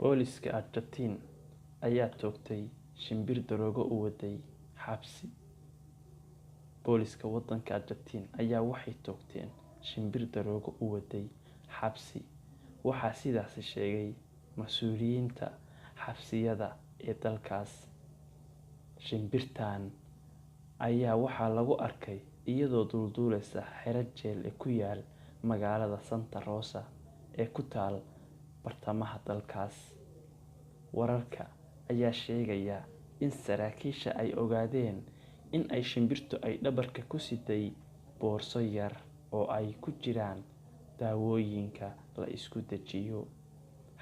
Booliska Argentine ayaa toogtay shimbir daroogo u waday xabsi. Booliska wadanka Argentine ayaa waxay toogteen shimbir daroogo u waday xabsi, waxaa sidaas sheegay mas'uuliyiinta xabsiyada ee dalkaas. Shimbirtan ayaa waxaa lagu arkay iyadoo duulduuleysa xero jeel ee ku yaal magaalada Santa Rosa ee ku taal bartamaha dalkaas. Wararka ayaa sheegaya in saraakiisha ay ogaadeen in ay shimbirtu ay dhabarka ku siday boorso yar oo ay ku jiraan daawooyinka la isku dejiyo,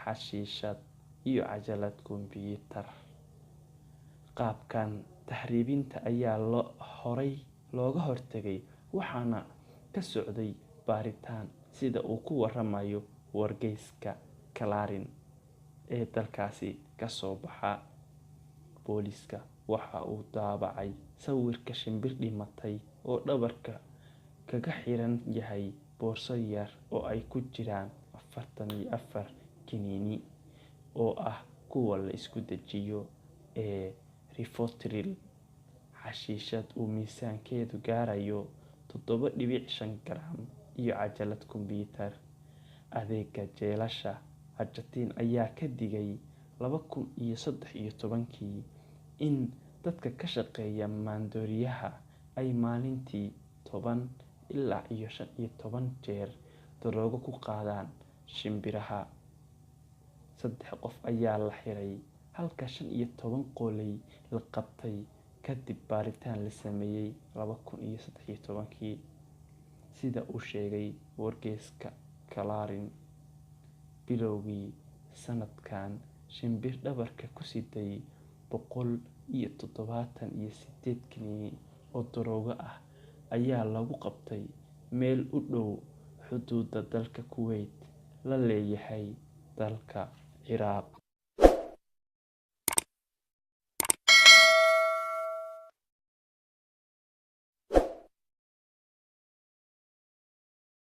xashiishad iyo cajalad kombiyuutar. Qaabkan tahriibinta ayaa horay looga hortagay, waxaana ka socday baaritaan, sida uu ku waramayo wargeyska Clarin ee dalkaasi ka soo baxa. Booliska waxa uu daabacay sawirka shimbir dhimatay oo dhabarka kaga xiran yahay boorso yar oo ay ku jiraan 44 kiniini oo ah kuwa la isku dejiyo ee Rivotril, xashiishad uu miisaankeedu gaarayo 7.5 garam iyo cajalad kombiyuutar. Adeegga jeelasha Argentine ayaa ka digay 2013kii in dadka ka shaqeeya maandooriyaha ay maalintii 10 ilaa iyo 15 jeer daroogo ku qaadaan shimbiraha. 3 qof ayaa la xiray halka 15 qoolley la qabtay kadib baaritaan la sameeyay 2013kii, sida uu sheegay wargeyska Clarin. Bilowgii sanadkan, shimbir dhabarka ku siday 178 kiniini oo daroogo ah ayaa lagu qabtay meel u dhow xuduudda dalka Kuwait la leeyahay dalka Ciraaq.